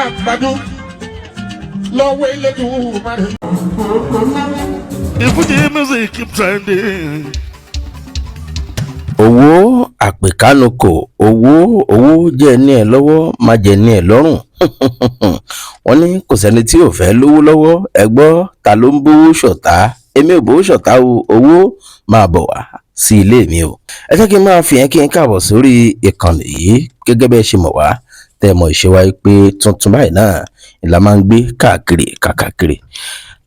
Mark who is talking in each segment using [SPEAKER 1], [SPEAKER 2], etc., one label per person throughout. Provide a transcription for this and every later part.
[SPEAKER 1] Àgbàdo lọ́wọ́ Elédùmarè.
[SPEAKER 2] The Fuji music keep trending.
[SPEAKER 3] Owó àpèkánúkò, owó, owó jẹ́ ní ẹ lọ́wọ́, má jẹ́ ní ẹ lọ́rùn. Wọ́n ní kò sẹ́ni tí ò fẹ́ lówó lọ́wọ́. Ẹ gbọ́, ta ló ń bówó ṣọ̀tá? Èmi ò bówó ṣọ̀tá o. Owó máa bọ̀ wá sí ilé mi o. Ẹ jẹ́ kí n máa fi yẹn kí n káàbọ̀ sórí ìkànnì yìí. Gẹ́gẹ́ bẹ́ẹ̀ ṣe mọ̀ wá, tẹ́ ẹ mọ̀ ìṣe wa pé tuntun báyìí náà la máa ń gbé káàkiri káàkiri.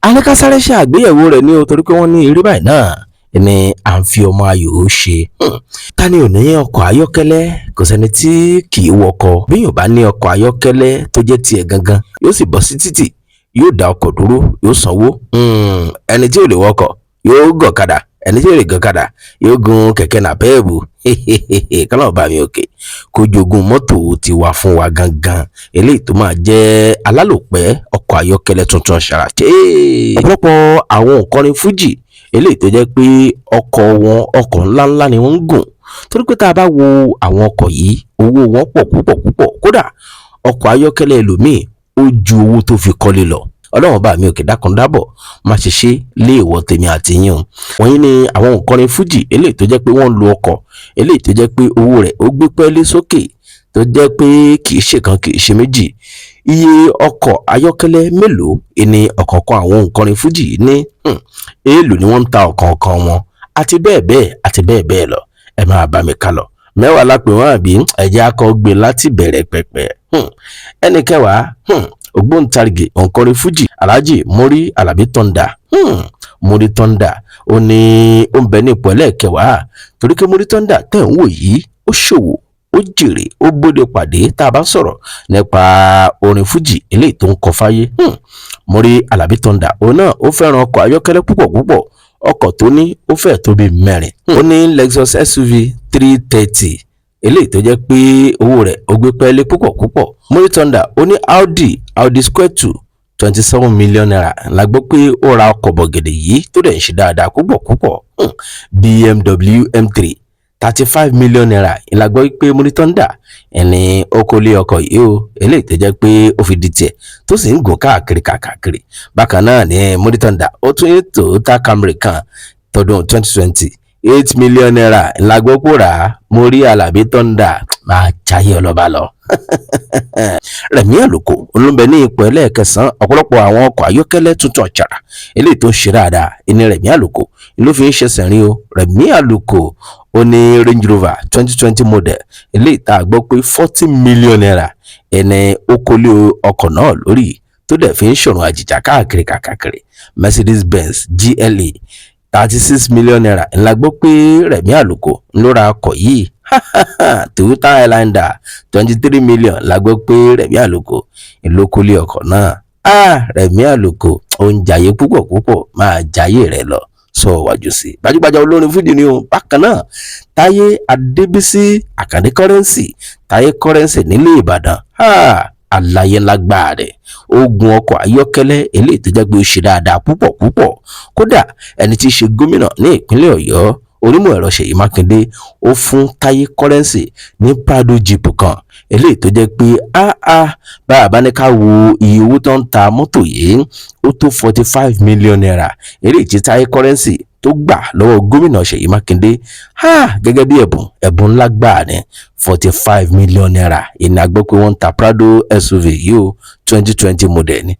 [SPEAKER 3] Alẹ́kásáré ṣe àgbéyẹ̀wò rẹ̀ ní o, torí pé wọ́n ní eré báyìí náà ni à ń fi ọmọ ayò ṣe. Ta ni ò ní ọkọ̀ ayọ́kẹ́lẹ́? Kò sẹ́ni tí kì í wọkọ̀. Bí yóò bá ní ọkọ̀ ayọ́kẹ́lẹ́ tó jẹ́ tiẹ̀ gangan, yóò sì bọ́ sí títì, yóò dá ọkọ̀ dúró, yóò sanwó. Ẹni tí ò lè wọkọ̀ yóò gọ̀kadà, ẹni tí ò lè gọ̀kadà yóò gun kẹ̀kẹ́ nàpẹ́ẹ̀bù. Kọ́nà bá mi òkè kó jogún mọ́tò tiwa fún wa gangan, eléyìí tó máa jẹ́ alálòpẹ́, ọkọ̀ ayọ́kẹ́lẹ́ tuntun ṣàràṣẹ́. Ọ̀pọ̀lọpọ̀ àwọn òǹkọrin fújì eléyìí tó jẹ́ pé ọkọ̀ wọn, ọkọ̀ ńláńlá ni wọ́n ń gùn, torí pé tá a bá wo àwọn ọkọ̀ yìí, owó wọn pọ̀ púpọ̀ púpọ̀. Kódà ọkọ̀ ayọ́kẹ́lẹ́ ẹlòmíì, ó ju owó tó fi kọ́lé lọ. Ọlọ́run bá mi òkè dákun dábọ̀ má ṣe ṣe léèwọ̀ tèmi àti yín o. Wọ̀nyí ni àwọn òǹkọrin fújì eléyìí tó jẹ́ pé wọ́n ń lo ọkọ̀ eléyìí tó jẹ́ pé owó rẹ̀ ó gbé pẹ́ẹ́lí sókè, tó jẹ́ pé kì í ṣe kan, kì í ṣe méjì. Iye ọkọ̀ ayọ́kẹ́lẹ́ mélòó ni ọ̀kọ̀ọ̀kan àwọn òǹkọrin fújì yìí ní? Èèlò ni wọ́n ń ta ọ̀kọ̀ọ̀kan wọn, àti bẹ́ẹ̀ bẹ́ẹ̀ àti bẹ́ẹ̀ bẹ́ẹ̀ lọ. Ẹ máa bá mi ká lọ. 10 la pè wọ́n, àbí ẹ̀jẹ̀ akọ gbé láti bẹ̀rẹ̀ pẹ̀pẹ̀. Ẹnì kẹwàá, ògbóǹtarìgì òǹkọrin fújì, Alhaji Muri Alabi Thunder. Muri Thunder, ó ní ó ń bẹ ní ipò ẹlẹ́ẹ̀kẹwàá, torí pé Muri Thunder tẹ̀ ń wò yìí, ó ṣòwò, ó jèrè, ó bóde pàdé tá a bá sọ̀rọ̀ nípa orin fújì eléyìí tó ń kọ fáyé. Muri Alabi Thunder, òun náà ó fẹ́ràn ọkọ̀ ayọ́kẹ́lẹ́ púpọ̀ púpọ̀. Ọkọ̀ tó ní ó fẹ́ẹ̀ tó bíi mẹ́rin. Ó ní Lexus SUV 330 eléyìí tó jẹ́ pé owó rẹ̀ ó gbé pẹ́ẹ́lí púpọ̀ púpọ̀. Muri Thunder, ó ní Audi Square 2, ₦27 million la gbọ́ pé ó ra ọkọ̀ bọ̀gẹ̀dẹ̀ yìí, tó dẹ̀ ń ṣe dáadáa púpọ̀ púpọ̀. BMW M3, ₦35 million la gbọ́ pé Muri Thunder ẹni ó kó lé ọkọ̀ yìí o, eléyìí tó jẹ́ pé ó fi di tiẹ̀, tó sì ń gùn káàkiri káàkiri. Bákan náà ní Muri Thunder, ó tún ní Toyota Camry kan tọdún 2020, ₦8 million la gbọ́ pò rà á. Muri Alabi Thunder, máa jayé ọlọ́ba lọ. Rẹ̀mí Àlùkò olóńbẹ ní ipò ẹlẹ́ẹ̀kẹsàn-án. Ọ̀pọ̀lọpọ̀ àwọn ọkọ̀ ayọ́kẹ́lẹ́ tuntun ọ̀chàrà eléyìí tó ń ṣe dáadáa ìní Rẹ̀mí Àlùkò ló fi ń ṣẹ̀ṣẹ̀ rìn o. Rẹ̀mí Àlùkò, ó ní Range Rover 2020 model eléyìí tá a gbọ́ pé ₦40 million ẹni ó kólé ọkọ̀ náà lórí, tó dẹ̀ fi ń ṣọ̀run àjìjà káàkiri káàkiri. Mercedes Benz GLA, ₦36 million ńlá gbọ́ pé Rẹ̀mí Àlùkò ló ra ọkọ̀ yìí. Toyota Highlander, 23 million la gbọ́ pé Rẹ̀mí Àlùkò ló kólé ọkọ̀ náà. Ah, Rẹ̀mí Àlùkò, ó ń jayé púpọ̀ púpọ̀, máa jayé rẹ̀ lọ sọ wájú sí i. Gbajúgbajà olórin fújì ni o. Bákan náà, Táyé Adébísí Àkàndé Currency, Táyé Currency nílé Ìbàdàn, àlàyé lágbára rẹ̀. Ó gun ọkọ̀ ayọ́kẹ́lẹ́ eléyìí tó jẹ́ pé ó ṣe dáadáa púpọ̀ púpọ̀. Kódà ẹni tí í ṣe gómìnà ní ìpínlẹ̀ Ọ̀yọ́, onímọ̀ ẹ̀rọ Ṣèyí Mákindé, ó fún Táyé Currency ní Prado jeep kan eléyìí tó jẹ́ pé áá, bá a bá ní ká wo iye owó tó ń ta mọ́tò yìí, ó tó ₦45 million eléyìí tí Táyé Currency tó gbà lọ́wọ́ gómìnà Ṣèyí Mákindé gẹ́gẹ́ bí ẹ̀bùn. Ẹ̀bùn ńlá gbà ní ₦45 million. Ìní àgbọ́ pé wọ́n ń ta Prado SUV yìí o, 2020 model ni.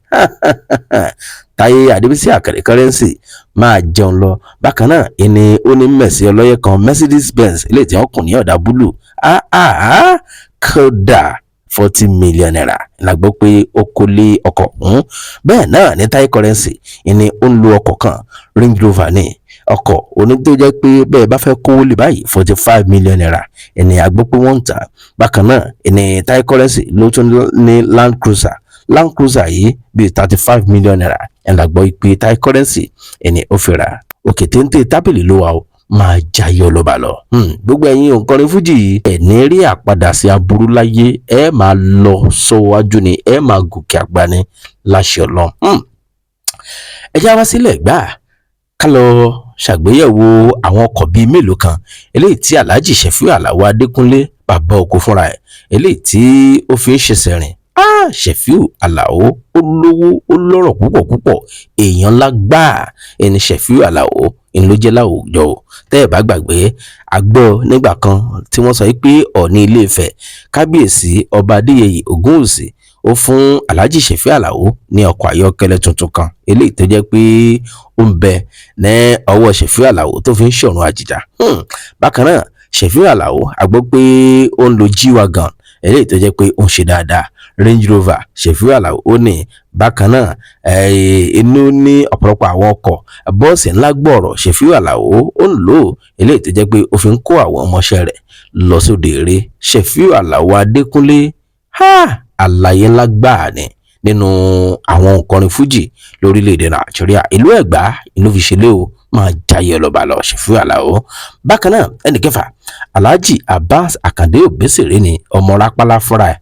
[SPEAKER 3] Táyé Adébísí Àkàndé Currency, máa jẹun lọ. Bákan náà, ìní ó ní mẹ̀sí ọlọ́yẹ̀ kan, Mercedes Benz eléyìí tí wọ́n kùn ní ọ̀dà búlù, kódà ₦40 million la gbọ́ pé ó kó lé ọkọ̀ ọ̀hún. Bẹ́ẹ̀ náà ní Táyé Currency, ìní ó ń lo ọkọ̀ kan, Range Rover ní ọkọ̀ oní tó jẹ́ pé bẹ́ẹ̀ bá fẹ́ kówó lè báyìí, ₦45 million ìní a gbọ́ pé wọ́n ń tà. Bákan náà, ìní Táyé Currency ló tún ní Land Cruiser. Land Cruiser yìí bíi ₦35 million ẹ̀ la gbọ́ pé Táyé Currency ìní ó fi rà. Òkè téńté tábìlì ló wà o, máa jayé ọlọ́ba lọ. Gbogbo ẹ̀yin òǹkọrin fújì yìí, ẹ̀ ní rí àpadà sí aburú láyé. Ẹ máa lọ sọ́wájú ni, ẹ máa gòkè àgbà ni láṣẹ Ọlọ́run. Ẹ já wá sílẹ̀ gbà ká lọ ṣàgbéyẹ̀wò àwọn ọkọ̀ bíi mélòó kan eléyìí tí Alhaji Sefiu Alao Adékúnlé, bàbá oko fúnra ẹ̀, eléyìí tí ó fi ń ṣẹ̀ṣẹ̀ rìn. Ah, Ṣẹ̀fíù Àlàó ó lówó, ó lọ́rọ̀ púpọ̀ púpọ̀. Èèyàn ńlá gbáà ẹni Ṣẹ̀fíù Àlàó ń ló jẹ́ láwùjọ o. Tẹ́ ẹ̀ bá gbàgbé, a gbọ́ nígbà kan tí wọ́n sọ pé Ọọ̀ni Ilé-Ifẹ̀, Kábíyèsí Ọba Adéyẹyè Ògúnwùsì, ó fún Alhaji Ṣẹ̀fíù Àlàó ní ọkọ̀ ayọ́kẹ́lẹ́ tuntun kan, eléyìí tó jẹ́ pé ó ń bẹ ní ọwọ́ Ṣẹ̀fíù Àlàó tó fi ń ṣọ̀run àjìjà. Bákan náà, Ṣẹ̀fíù Àlàó, a gbọ́ pé ó ń lo G-Wagon, eléyìí tó jẹ́ pé ó ń ṣe dáadáa. Range Rover, Ṣẹ̀fíù Àlàó ó ní. Bákan náà, inú ní ọ̀pọ̀lọpọ̀ àwọn ọkọ̀ bọ́ọ̀sì ńlá gbọ̀ọ̀rọ̀, Ṣẹ̀fíù Àlàó ó ń lò ó, eléyìí tó jẹ́ pé ó fi ń kó àwọn ọmọọṣẹ́ rẹ̀ lọ sóde eré. Ṣẹ̀fíù Àlàó Adékúnlé, ha, àlàyé ńlá gbáà ni nínú àwọn òǹkọrin fújì lórílẹ̀‐èdè Nàìjíríà. Ìlú Ẹ̀gbá inú fi ṣe lé o. Máa jayé ọlọ́ba lọ, Ṣẹ̀fíù Àlàó. Bákan náà, ẹnì kẹfà, Alhaji Abbas Akande Obesere ni, ọmọ rápálá fúnra ẹ̀.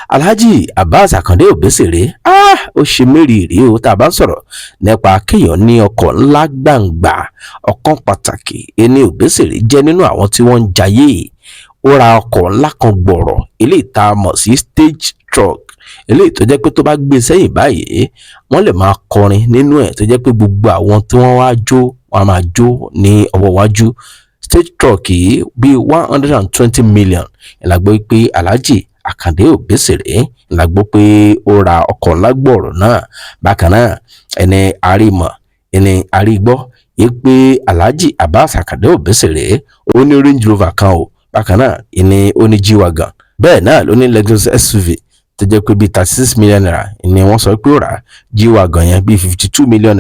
[SPEAKER 3] Alhaji Abbas Akande Obesere, ah, ó ṣe mérìírí o. Tá a bá ń sọ̀rọ̀ nípa kéèyàn ní ọkọ̀ ńlá gbàǹgbà, ọ̀kan pàtàkì ẹni Obesere jẹ́ nínú àwọn tí wọ́n ń jayé. Ó ra ọkọ̀ ńlá kan gbọ̀rọ̀, eléyìí tá a mọ̀ sí stage truck, eléyìí tó jẹ́ pé tó bá gbé sẹ́yìn báyìí, wọ́n lè máa kọrin nínú ẹ̀, tó jẹ́ pé gbogbo àwọn tí wọ́n wá jó, wọ́n á máa jó ní ọwọ́ iwájú. Stage truck yìí, bíi 120 million la gbọ́ pé Alhaji Akande Obesere la gbọ́ pé ó ra ọkọ̀ ńlá gbọ̀rọ̀ náà. Bákan náà, ẹni àrímọ̀ ẹni àrígbọ́ yìí pé Alhaji Abbas Akande Obesere ó ní Range Rover kan o. Bákan náà, ẹni ó ní G-Wagon, bẹ́ẹ̀ náà ló ní Lexus SUV tó jẹ́ pé bíi ₦36 million ni wọ́n sọ pé ó rà á. G-Wagon yẹn, bíi ₦52 million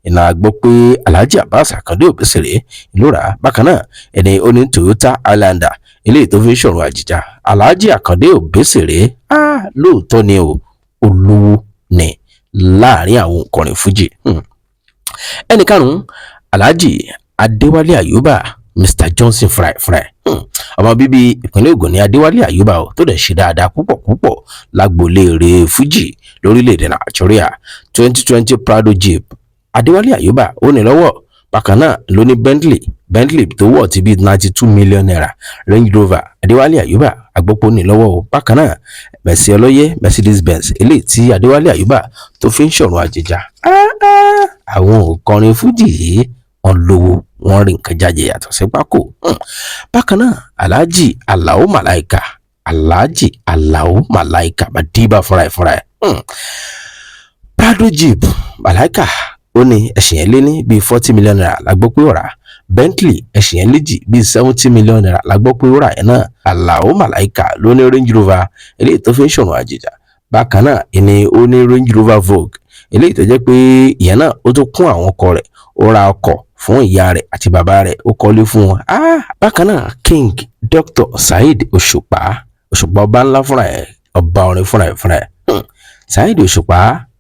[SPEAKER 3] ìnà gbọ́ pé Alhaji Abbas Akande Obesere ló rà á. Bákan náà, ẹni ó ní Toyota Highlander, eléyìí tó fi ń ṣọ̀run àjìjà. Alhaji Akande Obesere, ah, lóòótọ́ ni o, olówó ni láàrin àwọn òǹkọrin fújì. Ẹnì karùn-ún, Alhaji Adéwálé Àyùbá, Mr Johnson fúnra ẹ̀ fúnra ẹ̀. Ọmọ bíbí ìpínlẹ̀ Ògùn ní Adéwálé Àyùbá o, tó dẹ̀ ṣe dáadáa púpọ̀ púpọ̀ lágboolé eré fújì lórílẹ̀‐èdè Nàìjíríà. 2020 Prado Jeep, Adéwálé Àyùbá ó ní lọ́wọ́. Bákan náà ló ní Bentley, Bentley tó wọ̀ ti bíi ₦92 million. Range Rover, Adéwálé Àyùbá agbópo ní lọ́wọ́ o. Bákan náà, Mercy ọlọ́yẹ, Mercedes Benz, eléyìí tí Adéwálé Àyùbá tó fi ń ṣọ̀run àjèjà. Àwọn òǹkọrin fújì yìí, wọ́n lówó, wọ́n rí nǹkan jáde yàtọ̀ sí pákó. Bákan náà, Alhaji Alao Malaika, Alhaji Alao Malaika Madiba fúnra ẹ̀ fúnra ẹ̀. Prado Jeep, Malaika ó ní. Ẹ̀sìn yẹn lé ní bíi ₦40 million la gbọ́ pé ó rà. Bentley, ẹ̀sìn yẹn léjì bíi ₦70 million la gbọ́ pé ó rà yẹn náà. Alao Malaika ló ní Range Rover, eléyìí tó fi ń ṣọ̀run àjèjà. Bákan náà ìní ó ní Range Rover Vogue, eléyìí tó jẹ́ pé ìyẹn náà ó tún kún àwọn ọkọ̀ rẹ̀. Ó ra ọkọ̀ fún ìyá rẹ̀ àti bàbá rẹ̀, ó kọ́lé fún wọn. Ah, bákan náà, King Dr Saheed Òṣùpá, Òṣùpá ọba ńlá fúnra ẹ̀, ọba orin fúnra ẹ̀ fúnra ẹ̀. Saheed Òṣùpá,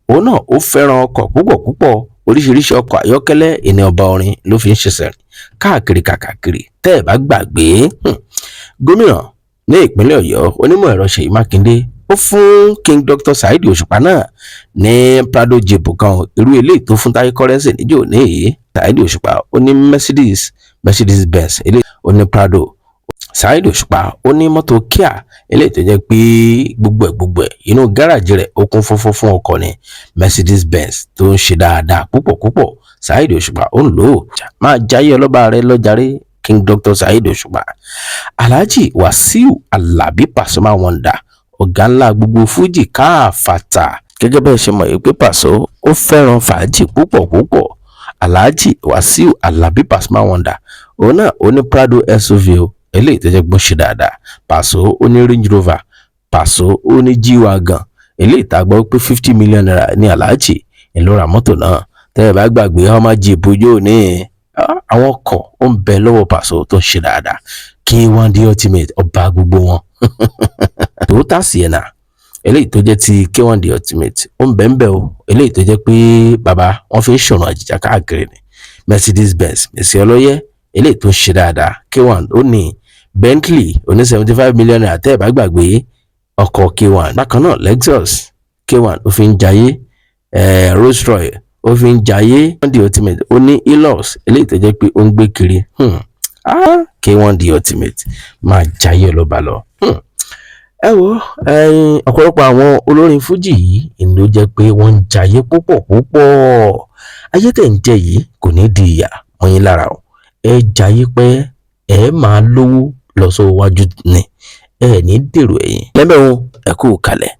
[SPEAKER 3] òun náà ó fẹ́ràn ọkọ̀ púpọ̀ púpọ̀. Oríṣiríṣi ọkọ̀ ayọ́kẹ́lẹ́ ìní ọba orin ló fi ń ṣẹ̀ṣẹ̀ rìn káàkiri kàkàkiri. Tẹ́ ẹ̀ bá gbàgbé, gómìnà ní ìpínlẹ̀ Ọ̀yọ́, onímọ̀ ẹ̀rọ Ṣèyí Mákindé, ó fún King Dr Saheed Òṣùpá náà ní Prado Jeep kan, irú eléyìí tó fún Táyé Currency níjó ní èyí. Saheed Òṣùpá ó ní Mercedes, Mercedes Benz eléyìí, ó ní Prado. Saheed Òṣùpá ó ní mọ́tò Kia, eléyìí tó jẹ́ pé gbogbo ẹ̀ gbogbo ẹ̀, inú gáràjì rẹ̀ ó kún fọ́fọ́ fún ọkọ̀ ni. Mercedes Benz tó ń ṣe dáadáa púpọ̀ púpọ̀, Saheed Òṣùpá ó ń lò ó. Máa jayé ọlọ́ba rẹ lọ́jàre, King Dr Saheed Òṣùpá. Alhaji Wasiu Alabi Pasuma Wonder, ọ̀gá ńlá gbogbo fújì káàfàtà. Gẹ́gẹ́ bẹ́ẹ̀ ṣe mọ̀ pé Paso ó fẹ́ràn fàájì púpọ̀ púpọ̀. Alhaji Wasiu Alabi Pasuma Wonder, òun náà ó ní Prado SUV o, eléyìí tó jẹ́ gbọ́n ṣe dáadáa. Paso ó ní Range Rover. Paso ó ní G-Wagon, eléyìí tá a gbọ́ pé ₦50 million ní Alhaji ló ra mọ́tò náà. Tẹ́ ẹ bá gbàgbé, ọmọ jíìpù yóò ní àwọn ọkọ̀ ó ń bẹ lọ́wọ́ Paso tó ń ṣe dáadáa. K1 The Ultimate, ọba gbogbo wọn, Toyota Sienna, eléyìí tó jẹ́ ti K1 The Ultimate, ó ń bẹ ń bẹ o, eléyìí tó jẹ́ pé bàbá wọn fi ń ṣọ̀nà àjìjà káàkiri ni. Mercedes Benz Mercy ọlọ́yẹ, eléyìí tó ń ṣe dáadáa, K1 ó ní. Bentley oní ₦75 million, tẹ́ ẹ̀ bá gbàgbé ọkọ̀ K1. Bákan náà, Lexus, K1 ó fi ń jayé. Rolls Royce ó fi ń jayé. K1 The Ultimate ó ní Hilux, eléyìí tó jẹ́ pé ó ń gbé kiri. Ah, K1 The Ultimate, máa jayé ló bá lọ. Ẹ wo, ẹ̀yin ọ̀pọ̀lọpọ̀ àwọn olórin fújì yìí ló jẹ́ pé wọ́n ń jayé púpọ̀ púpọ̀. Ayé tẹ̀ ń jẹ yìí kò ní di ìyà mọ́ yín lára o. Ẹ jayé pé ẹ máa lówó lọ sọ́wọ́ wájú ni, ẹ ní dèrò ẹ̀yìn. Lẹ́bẹ̀ẹ́ wọn, ẹ kú kalẹ̀.